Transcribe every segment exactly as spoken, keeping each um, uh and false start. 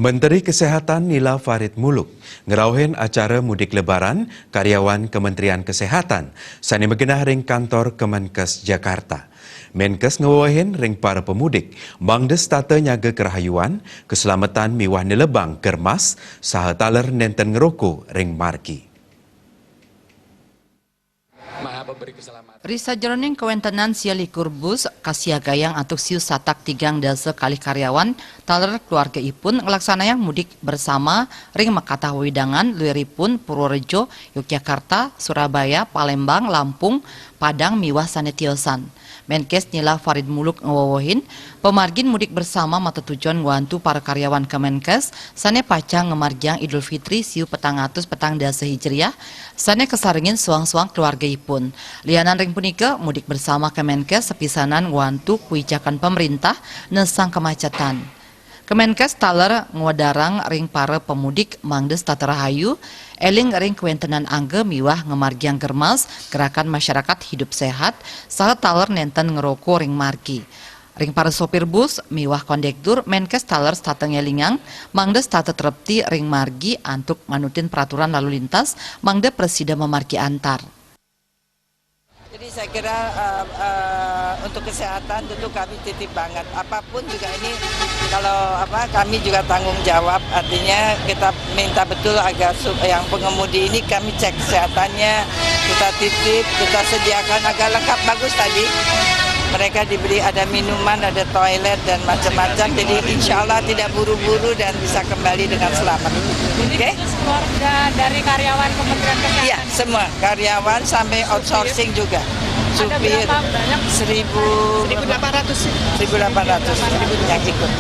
Menteri Kesehatan Nila Farid Muluk ngerauhin acara mudik lebaran karyawan Kementerian Kesehatan sane magenah ring kantor Kemenkes Jakarta. Menkes ngewewehin ring para pemudik mangda setata nyaga kerahayuan, keselamatan miwah nelebang germas saha taler nenten ngeroko ring margi. Maha Pemberi Keselamatan. Ri sajeroning kawentenan sia likur bus kasiagayang antuk siu satak tigang dasa kalih karyawan taler keluarga ipun nglaksanayang mudik bersama ring makatah wewidangan luiripun Purworejo, Yogyakarta, Surabaya, Palembang, Lampung, Padang miwah sane tiosan. Menkes Nila Farid Muluk ngewewehin, pamargin mudik bersama matetujon ngwantu para karyawan Kemenkes sane pacang ngamargiang Idul Fitri siu petang atus petang dasa Hijriah sane kasarengin soang-soang keluargaipun. Lianan ring punika, mudik bersama Kemenkes sapisanan ngwantu kuicakan pemerintah nesang kemacetan. Kemenkes taler ngwedarang ring para pemudik mangda setata rahayu, eling ring kawentenan angga miwah ngamargiang germas gerakan masyarakat hidup sehat, saha taler nenten ngeroko ring margi. Ring para sopir bus miwah kondektur, Menkes taler setata ngelingang mangda setata trepti ring margi antuk manutin peraturan lalu lintas mangda prasida mamargi antar. Jadi saya kira uh, uh, untuk kesehatan tentu kami titip banget. Apapun juga ini kalau apa kami juga tanggung jawab. Artinya kita minta betul agar yang pengemudi ini kami cek kesehatannya, kita titip, kita sediakan agak lengkap bagus tadi. Mereka diberi ada minuman, ada toilet dan macam-macam. Jadi insya Allah tidak buru-buru dan bisa kembali dengan selamat. Oke? Okay? Keluarga dari karyawan Kementerian Kesehatan. Iya, semua karyawan sampai outsourcing juga. Supir seribu delapan ratus. Seribu delapan ratus yang ikut.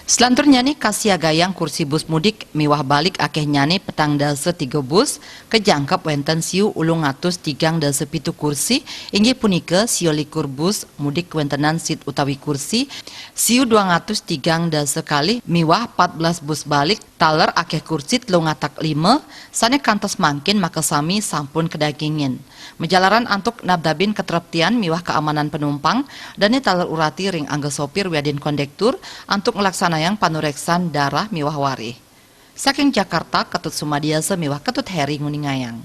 Selanturnyane kasiagayang kursi bus mudik miwah balik akehnyane petang dasa tiga bus, kajangkep wenten siu ulung atus tigang dasa pitu kursi, inggih punika sia likur bus mudik kawentenan sit utawi kursi, siu dua atus tigang dasa kalih miwah empat belas bus balik, taler akeh kursi telung atak lima, sane kantos mangkin makasami sampun kadagingin. Majalaran antuk nabdabin katreptian miwah kaamanan panumpang, dane taler urati ring angga sopir wiadin kondektur antuk nglaksanayang panureksan darah miwah warih. Saking Jakarta, Ketut Sumadiasa miwah Ketut Heri nguningayang.